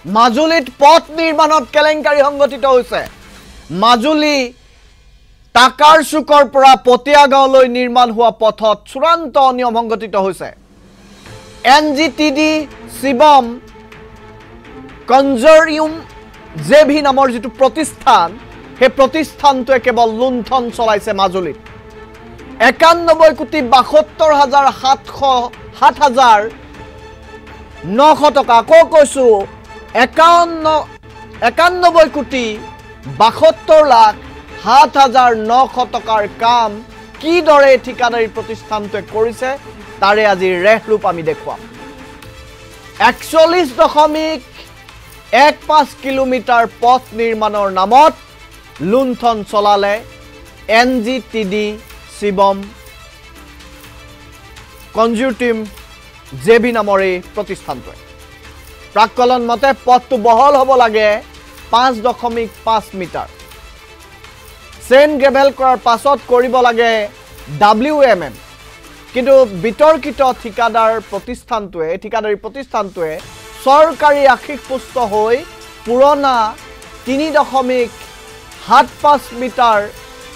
মাজুলীত পথ নিৰ্মাণত কেলেংকাৰী সংঘটিত হৈছে। মাজুলী টাকাৰ চুকৰ পৰা পতিয়া গাঁৱলৈ নিৰ্মাণ হোৱা পথত চূড়ান্ত অনিয়ম সংঘটিত হৈছে। N G T D Shivam consortium J V নামৰ যিটো প্ৰতিষ্ঠান, সেই প্ৰতিষ্ঠানটোৱে কেৱল লুণ্ঠন চলাইছে মাজুলীত। 91 কোটি 72 হাজাৰ 707 হাজাৰ 900 টকা। আকৌ কৈছো, 91 কোটি 72 লাখ 7 হাজাৰ 900 টকাৰ কাম কিদৰে ঠিকাদাৰী প্ৰতিষ্ঠানটোৱে কৰিছে তাৰে আজি ৰেহৰূপ আমি দেখুৱাম। 41.15 কিলোমিটাৰ পথ নিৰ্মাণৰ নামত লুণ্ঠন চলালে N G T D Shivam consortium J V নামৰ এই প্ৰতিষ্ঠানটোৱে। প্ৰাককলন মতে পথটো বহল হ'ব লাগে 5.5 মিটাৰ। চেইন গ্ৰেভেল কৰাৰ পাছত কৰিব লাগে ডাব্লিউ এম এম। কিন্তু বিতৰ্কিত ঠিকাদাৰ প্ৰতিষ্ঠানটোৱে, ঠিকাদাৰী প্ৰতিষ্ঠানটোৱে চৰকাৰী আশীষপুষ্ট হৈ পুৰণা 3.75 মিটাৰ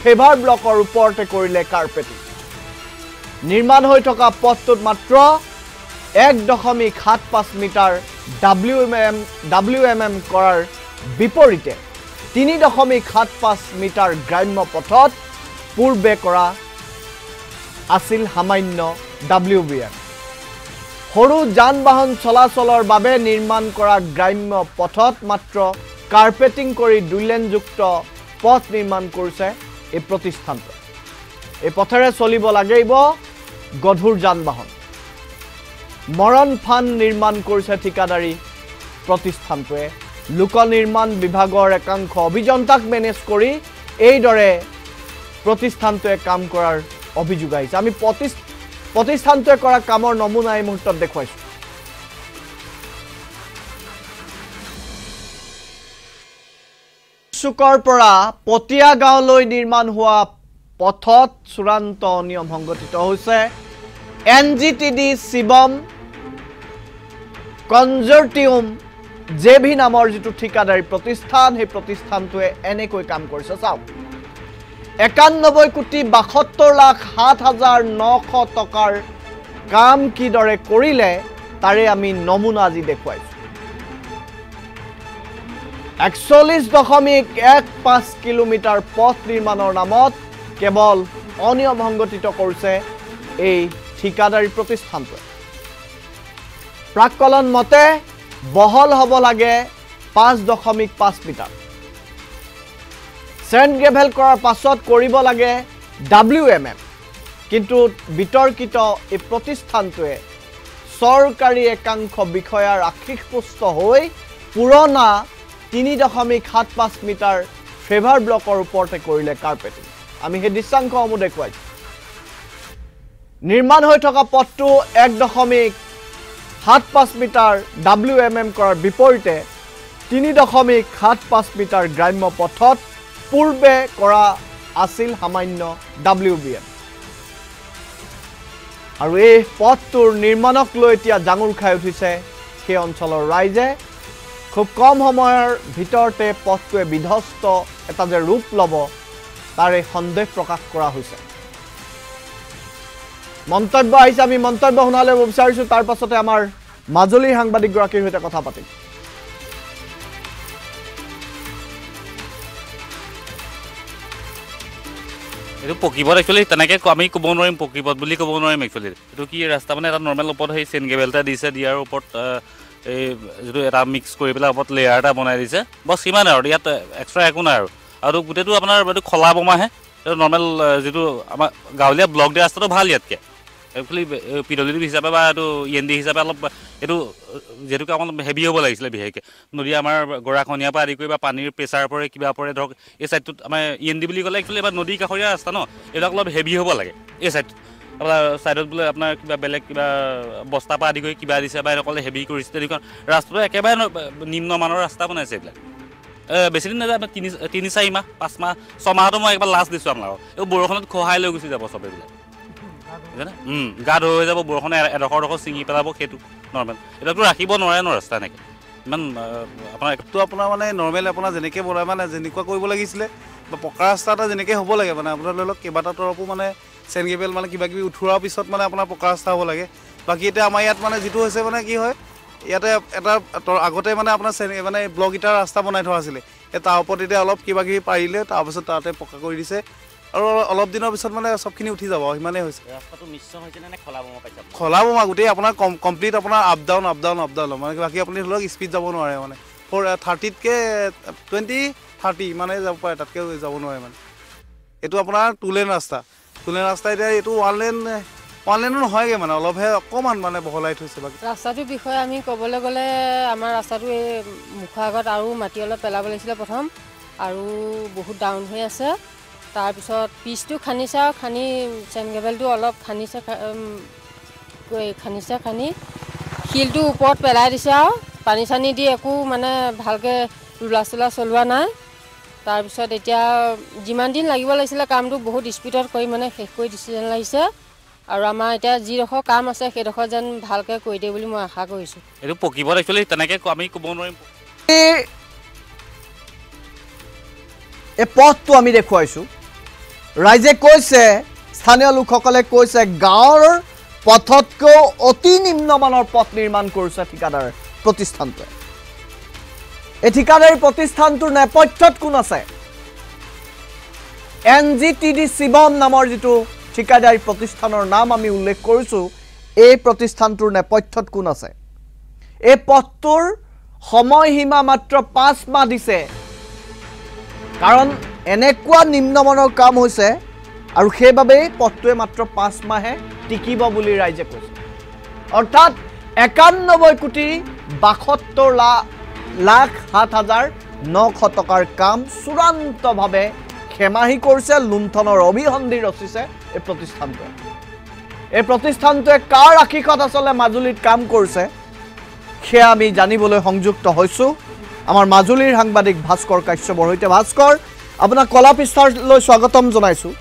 ফেভাৰ ব্লকৰ ওপৰতে কৰিলে কাৰ্পেটিং। নিৰ্মাণ হৈ থকা পথটোত মাত্ৰ 1.75 মিটাৰ ডাব্লিউ এম এম কৰাৰ বিপৰীতে 3.75 মিটাৰ গ্ৰাম্য পথত পূৰ্বে কৰা আছিল সামান্য ডাব্লিউ বি এম। সৰু যান বাহন চলাচলৰ বাবে নিৰ্মাণ কৰা গ্ৰাম্য পথত মাত্ৰ কাৰ্পেটিং কৰি দুই লেনযুক্ত পথ নিৰ্মাণ কৰিছে এই প্ৰতিষ্ঠানটোৱে। এই পথেৰে চলিব লাগিব গধুৰ যান বাহন। মৰণ ফাণ্ড নিৰ্মাণ কৰিছে ঠিকাদাৰী প্ৰতিষ্ঠানটোৱে। লোক নিৰ্মাণ বিভাগৰ একাংশ অভিযন্তাক মেনেজ কৰি এইদৰে প্ৰতিষ্ঠানটোৱে কাম কৰাৰ অভিযোগ আহিছে। আমি প্ৰতিষ্ঠানটোৱে কৰা কামৰ নমুনা এই মুহূৰ্তত দেখুৱাইছোঁ। চুকৰ পৰা পতিয়া গাঁৱলৈ নিৰ্মাণ হোৱা পথত চূড়ান্ত অনিয়ম সংঘটিত হৈছে। N G T D Shivam consortium J V নামৰ যিটো ঠিকাদাৰী প্ৰতিষ্ঠান, সেই প্ৰতিষ্ঠানটোৱে এনেকৈ কাম কৰিছে। চাওক, 91 কোটি 72 লাখ 7 হাজাৰ 900 টকাৰ কাম কিদৰে কৰিলে তাৰে আমি নমুনা আজি দেখুৱাইছোঁ। 41.15 কিলোমিটাৰ পথ নিৰ্মাণৰ নামত কেৱল অনিয়ম সংঘটিত কৰিছে এই ঠিকাদাৰী প্ৰতিষ্ঠানটোৱে। প্ৰাককলন মতে বহল হ'ব লাগে 5.5 মিটাৰ। চেণ্ড গ্ৰেভেল কৰাৰ পাছত কৰিব লাগে ডাব্লিউ এম এম। কিন্তু বিতৰ্কিত এই প্ৰতিষ্ঠানটোৱে চৰকাৰী একাংশ বিষয়াৰ আশীষপুষ্ট হৈ পুৰণা 3.75 মিটাৰ ফেভাৰ ব্লকৰ ওপৰতে কৰিলে কাৰ্পেটিং। আমি সেই দৃশ্যাংশসমূহ দেখুৱাইছোঁ। নিৰ্মাণ হৈ থকা পথটো 1.75 মিটাৰ ডাব্লিউ এম এম কৰাৰ বিপৰীতে 3.75 মিটাৰ গ্ৰাম্য পথত পূৰ্বে কৰা আছিল সামান্য ডাব্লিউ বি এম। আৰু এই পথটোৰ নিৰ্মাণক লৈ এতিয়া জাঙুৰ খাই উঠিছে সেই অঞ্চলৰ ৰাইজে। খুব কম সময়ৰ ভিতৰতে পথটোৱে বিধ্বস্ত এটা যে ৰূপ ল'ব তাৰে সন্দেহ প্ৰকাশ কৰা হৈছে। মন্তব্য আহিছে, আমি মন্তব্য শুনালে বিচাৰিছোঁ। তাৰ পাছতে আমাৰ মাজুলীৰ সাংবাদিকগৰাকীৰ সৈতে কথা পাতিম। এইটো পকীপথ একচুৱেলি তেনেকৈ আমি ক'ব নোৱাৰিম, পকীপথ বুলি ক'ব নোৱাৰিম একচুৱেলি। এইটো কি ৰাস্তা মানে এটা নৰ্মেল ওপৰত সেই চেইন গেবেল এটা দিছে, দিয়াৰ ওপৰত এই যিটো এটা মিক্স কৰি পেলাই ওপৰত লেয়াৰ এটা বনাই দিছে, বছ সিমানে আৰু, ইয়াত এক্সট্ৰা একো নাই আৰু। আৰু গোটেইটো আপোনাৰ এইটো খলা বমাহে, এইটো নৰ্মেল যিটো আমাৰ গাঁৱলীয়া ব্লক দিয়া ৰাস্তাটো ভাল ইয়াতকৈ। একচুৱেলি পি ডব্লিউ ডি হিচাপে বা এইটো ই এন ডি হিচাপে অলপ এইটো যিহেতুকে অকণ হেভি হ'ব লাগিছিলে, বিশেষকৈ নদী আমাৰ গৰাখহনীয়াৰ পৰা আদি কৰি বা পানীৰ প্ৰেছাৰ পৰে কিবা পৰে। ধৰক এই ছাইডটোত আমাৰ ই এন ডি বুলি ক'লে একচুৱেলি এবাৰ নদী কাষৰীয়া ৰাস্তা ন, এইবিলাক অলপ হেভি হ'ব লাগে। এই ছাইডটোত আপোনাৰ ছাইডত বোলে আপোনাৰ কিবা বেলেগ কিবা বস্তাৰ পৰা আদি কৰি কিবা দিছে বা এনেকুৱা হেভি কৰিছে, তেনেকুৱা ৰাস্তাটো একেবাৰে নিম্নমানৰ ৰাস্তা বনাইছে এইবিলাক। বেছি দিন নাযায়, তিনি চাৰি মাহ 5 মাহ 6 মাহতো মই একবাৰ লাষ্ট দিছোঁ আপোনালোকক। এই বৰষুণত খহাই লৈ গুচি যাব চব এইবিলাক, বুজিছেনে? গা ধুই হৈ যাব, বৰষুণে এডোখৰ এডোখৰ ছিঙি পেলাব, সেইটো নৰ্মেল। এইবিলাকতো ৰাখিব নোৱাৰে ন ৰাস্তা এনেকৈ। ইমান আপোনাৰ এইটো আপোনাৰ মানে নৰ্মেল আপোনাৰ যেনেকৈ বনাই মানে যেনেকুৱা কৰিব লাগিছিলে বা পকা ৰাস্তা এটা যেনেকৈ হ'ব লাগে মানে আপোনাৰ ধৰি লওক কেইবাটা তৰফো মানে চেন গেবেল মানে কিবা কিবি উঠোৱাৰ পিছত মানে আপোনাৰ পকা ৰাস্তা হ'ব লাগে। বাকী এতিয়া আমাৰ ইয়াত মানে যিটো হৈছে মানে কি হয় ইয়াতে এটা আগতে মানে আপোনাৰ মানে ব্লক ইটাৰ ৰাস্তা বনাই থোৱা আছিলে, তাৰ ওপৰত এতিয়া অলপ কিবা কিবি পাৰিলে তাৰপিছত তাতে পকা কৰি দিছে আৰু অলপ দিনৰ পিছত মানে চবখিনি উঠি যাব, সিমানেই হৈছে। ৰাস্তাটো মিশ্ৰণ হৈছে নে খলা বোমা পাইছে? খলা বোমা গোটেই আপোনাৰ কমপ্লিট আপোনাৰ up down up down up down মানে বাকী আপুনি ধৰি লওক স্পীড যাব নোৱাৰে মানে 430তকৈ 20 30 মানে যাব পাৰে, তাতকৈ যাব নোৱাৰে মানে। এইটো আপোনাৰ টু লেন ৰাস্তা, টু লেন ৰাস্তা এতিয়া এইটো ওৱান লেনো নহয়গৈ মানে অলপহে অকণমান মানে বহলাই থৈছে। বাকী ৰাস্তাটোৰ বিষয়ে আমি ক'বলৈ গ'লে আমাৰ ৰাস্তাটো এই মুখৰ আগত আৰু মাটি অলপ পেলাব লাগিছিলে প্ৰথম, আৰু বহুত ডাউন হৈ আছে। তাৰপিছত পিচটো খান্দিছে আৰু খান্দি চেন গেবেলটো অলপ খান্দিছে, খান্দিছে খান্দি শিলটো ওপৰত পেলাই দিছে আৰু পানী চানী দি একো মানে ভালকৈ ৰোলা চোলা চলোৱা নাই। তাৰপিছত এতিয়া যিমান দিন লাগিব লাগিছিলে কামটো বহুত স্পীডত কৰি মানে শেষ কৰি দিছে যেন লাগিছে। আৰু আমাৰ এতিয়া যিডোখৰ কাম আছে সেইডোখৰ যেন ভালকৈ কৰি দিয়ে বুলি মই আশা কৰিছোঁ। এইটো পকিবত একচুৱেলি তেনেকৈ আমি ক'ব নোৱাৰিম। এই পথটো আমি দেখুৱাইছোঁ, ৰাইজে কৈছে, স্থানীয় লোকসকলে কৈছে গাঁৱৰ পথতকৈও অতি নিম্নমানৰ পথ নিৰ্মাণ কৰিছে ঠিকাদাৰ প্ৰতিষ্ঠানটোৱে। এই ঠিকাদাৰী প্ৰতিষ্ঠানটোৰ নেপথ্যত কোন আছে? NGTD Shivam নামৰ যিটো ঠিকাদাৰী প্ৰতিষ্ঠানৰ নাম আমি উল্লেখ কৰিছোঁ, এই প্ৰতিষ্ঠানটোৰ নেপথ্যত কোন আছে? এই পথটোৰ সময়সীমা মাত্ৰ 5 মাহ দিছে, কাৰণ এনেকুৱা নিম্নমানৰ কাম হৈছে আৰু সেইবাবেই পথটোৱে মাত্ৰ 5 মাহে টিকিব বুলি ৰাইজে কৈছে। অৰ্থাৎ 91 কোটি 72 লাখ 7,900 টকাৰ কাম চূড়ান্তভাৱে খেমাহি কৰিছে, লুণ্ঠনৰ অভিসন্ধি ৰচিছে এই প্ৰতিষ্ঠানটোৱে। এই প্ৰতিষ্ঠানটোৱে কাৰ আশীষত আচলতে মাজুলীত কাম কৰিছে সেয়া আমি জানিবলৈ সংযুক্ত হৈছোঁ আমাৰ মাজুলীৰ সাংবাদিক ভাস্কৰ কাশ্যপৰ সৈতে। ভাস্কৰ, আপোনাক কলা পৃষ্ঠালৈ স্বাগতম জনাইছোঁ।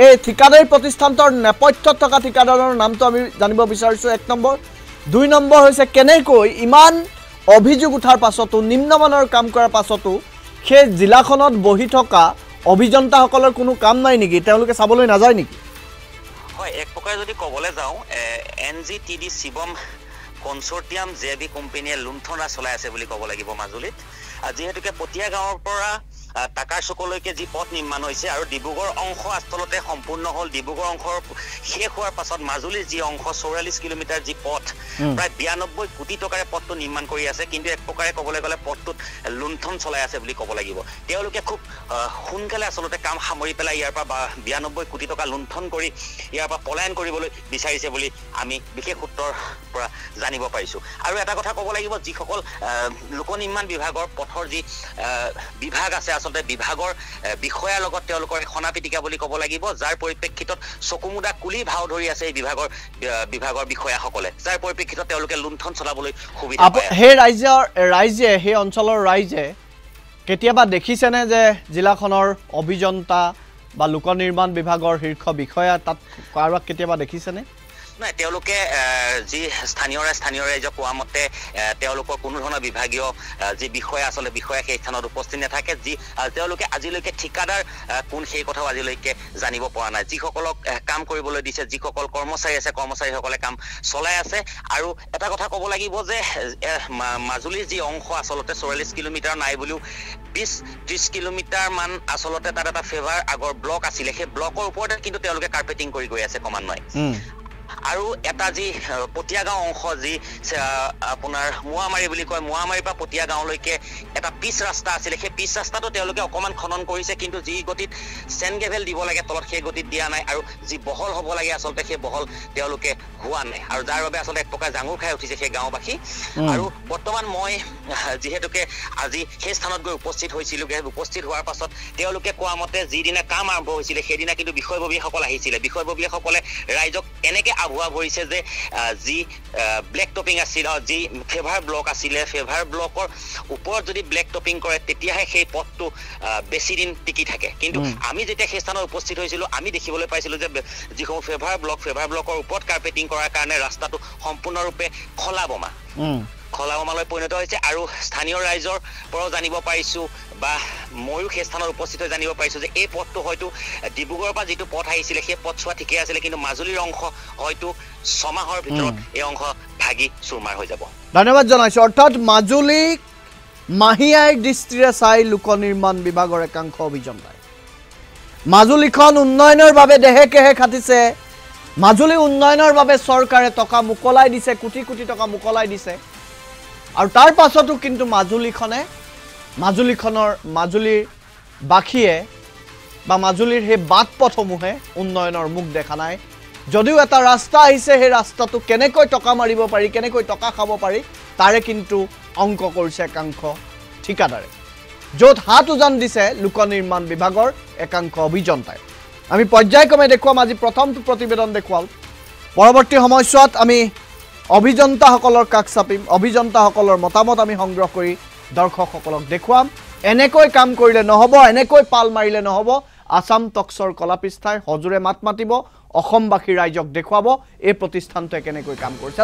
এই ঠিকাদাৰী প্ৰতিষ্ঠানটোৰ নেপথ্যত থকা ঠিকাদাৰৰ নামটো আমি জানিব বিচাৰিছোঁ, 1 নম্বৰ। 2 নম্বৰ হৈছে কেনেকৈ ইমান অভিযোগ উঠাৰ পাছতো, নিম্নমানৰ কাম কৰাৰ পাছতো সেই জিলাখনত বহি থকা অভিযন্তাসকলৰ কোনো কাম নাই নেকি? তেওঁলোকে চাবলৈ নাযায় নেকি? হয়, এক প্ৰকাৰে যদি ক'বলৈ যাওঁ NGTD Shivam consortium JV কোম্পানীয়ে লুণ্ঠনৰাজ চলাই আছে বুলি ক'ব লাগিব মাজুলীত। যিহেতুকে পতিয়া গাঁৱৰ পৰা টাকাৰ চুকলৈকে যি পথ নিৰ্মাণ হৈছে আৰু ডিব্ৰুগড় অংশ আচলতে সম্পূৰ্ণ হ'ল, ডিব্ৰুগড় অংশৰ শেষ হোৱাৰ পাছত মাজুলীৰ যি অংশ 44 কিলোমিটাৰ যি পথ, প্ৰায় 92 কোটি টকাৰে পথটো নিৰ্মাণ কৰি আছে, কিন্তু এক প্ৰকাৰে ক'বলৈ গ'লে পথটোত লুণ্ঠন চলাই আছে বুলি ক'ব লাগিব। তেওঁলোকে খুব সোনকালে আচলতে কাম সামৰি পেলাই ইয়াৰ পৰা 92 কোটি টকা লুণ্ঠন কৰি ইয়াৰ পৰা পলায়ন কৰিবলৈ বিচাৰিছে বুলি আমি বিশেষ সূত্ৰৰ পৰা জানিব পাৰিছোঁ। আৰু এটা কথা ক'ব লাগিব, যিসকল লোক নিৰ্মাণ বিভাগৰ পথৰ যি বিভাগ আছে, আচলতে বিভাগৰ বিষয়াৰ লগত তেওঁলোকৰ সনা পিটিকা বুলি ক'ব লাগিব, যাৰ পৰিপ্ৰেক্ষিতত চকুমুদা কুলি ভাও ধৰি আছে এই বিভাগৰ বিষয়াসকলে, যাৰ পৰিপ্ৰেক্ষিতত তেওঁলোকে লুণ্ঠন চলাবলৈ সুবিধা পায়। সেই ৰাইজে, সেই অঞ্চলৰ ৰাইজে কেতিয়াবা দেখিছেনে যে জিলাখনৰ অভিযন্তা বা লোক নিৰ্মাণ বিভাগৰ শীৰ্ষ বিষয়া তাত কাৰোবাক কেতিয়াবা দেখিছেনে? নাই, তেওঁলোকে যি স্থানীয় ৰাইজক কোৱা মতে তেওঁলোকৰ কোনো ধৰণৰ বিভাগীয় যি বিষয়া, আচলতে বিষয়া সেই স্থানত উপস্থিত নাথাকে। যি তেওঁলোকে আজিলৈকে ঠিকাদাৰ কোন সেই কথাও আজিলৈকে জানিব পৰা নাই। যিসকলক কাম কৰিবলৈ দিছে, যিসকল কৰ্মচাৰী আছে, কৰ্মচাৰীসকলে কাম চলাই আছে। আৰু এটা কথা ক'ব লাগিব যে মাজুলীৰ যি অংশ আচলতে 44 কিলোমিটাৰ নাই বুলিও 20-30 কিলোমিটাৰ মান আচলতে তাত এটা ফেভাৰ আগৰ ব্লক আছিলে, সেই ব্লকৰ ওপৰতে কিন্তু তেওঁলোকে কাৰ্পেটিং কৰি গৈ আছে ক্ৰমান্বয়ে। আৰু এটা যি পতিয়া গাঁও অংশ, যি আপোনাৰ মোৱামাৰী বুলি কয়, মোৱামাৰীৰ পৰা পতিয়া গাঁৱলৈকে এটা পিচ ৰাস্তা আছিলে, সেই পিচ ৰাস্তাটো তেওঁলোকে অকণমান খনন কৰিছে, কিন্তু যি গতিত চেন গেভেল দিব লাগে তলত সেই গতিত দিয়া নাই, আৰু যি বহল হ'ব লাগে আচলতে সেই বহল তেওঁলোকে হোৱা নাই, আৰু যাৰ বাবে আচলতে এক প্ৰকাৰ জাঙুৰ খাই উঠিছে সেই গাঁওবাসী। আৰু বৰ্তমান মই যিহেতুকে আজি সেই স্থানত গৈ উপস্থিত হৈছিলোঁগৈ, উপস্থিত হোৱাৰ পাছত তেওঁলোকে কোৱা মতে যিদিনা কাম আৰম্ভ হৈছিলে সেইদিনা কিন্তু বিষয়ববীয়াসকল আহিছিলে। বিষয়ববীয়াসকলে ৰাইজক এনেকে আভুৱা ভৰিছে যে যি ব্লেক টপিং আছিল, যি ফেভাৰ ব্লক আছিলে, ফেভাৰ ব্লকৰ ওপৰত যদি ব্লেক টপিং কৰে তেতিয়াহে সেই পথটো বেছি দিন টিকি থাকে। কিন্তু আমি যেতিয়া সেই স্থানত উপস্থিত হৈছিলোঁ, আমি দেখিবলৈ পাইছিলোঁ যে যিসমূহ ফেভাৰ ব্লকৰ ওপৰত কাৰ্পেটিং কৰাৰ কাৰণে ৰাস্তাটো সম্পূৰ্ণৰূপে খলা বমা। খলা-বমালৈ পৰিণত হৈছে। আৰু স্থানীয় ৰাইজৰ পৰাও জানিব পাৰিছোঁ বা ময়ো সেই স্থানত উপস্থিত হৈ জানিব পাৰিছোঁ যে এই পথটো হয়তো ডিব্ৰুগড়ৰ পৰা যিটো পথ আহিছিলে সেই পথছোৱা ঠিকেই আছিলে, কিন্তু মাজুলীৰ অংশ হয়তো 6 মাহৰ ভিতৰত এই অংশ ভাগি চুৰমাৰ হৈ যাব। ধন্যবাদ জনাইছোঁ। অৰ্থাৎ মাজুলীক মাহীআইৰ দৃষ্টিৰে চাই লোক নিৰ্মাণ বিভাগৰ একাংশ অভিযন্তাই মাজুলীখন উন্নয়নৰ বাবে দেহে কেহে খাটিছে। মাজুলী উন্নয়নৰ বাবে চৰকাৰে টকা মোকলাই দিছে, কোটি কোটি টকা মোকলাই দিছে, আৰু তাৰ পাছতো কিন্তু মাজুলীৰ বাসীয়ে বা মাজুলীৰ সেই বাট পথসমূহে উন্নয়নৰ মুখ দেখা নাই। যদিও এটা ৰাস্তা আহিছে, সেই ৰাস্তাটো কেনেকৈ টকা মাৰিব পাৰি, কেনেকৈ টকা খাব পাৰি, তাৰে কিন্তু অংক কৰিছে একাংশ ঠিকাদাৰে, য'ত হাত উজান দিছে লোক নিৰ্মাণ বিভাগৰ একাংশ অভিযন্তাই। আমি পৰ্যায়ক্ৰমে দেখুৱাম, আজি প্ৰথমটো প্ৰতিবেদন দেখুৱাম। পৰৱৰ্তী সময়ছোৱাত আমি অভিযন্তাসকলৰ কাষ চাপিম, অভিযন্তাসকলৰ মতামত আমি সংগ্ৰহ কৰি দৰ্শকসকলক দেখুৱাম। এনেকৈ কাম কৰিলে নহ'ব, এনেকৈ পাল মাৰিলে নহ'ব। আছাম টক্সৰ কলা পৃষ্ঠাই সজোৰে মাত মাতিব, অসমবাসী ৰাইজক দেখুৱাব এই প্ৰতিষ্ঠানটোৱে কেনেকৈ কাম কৰিছে।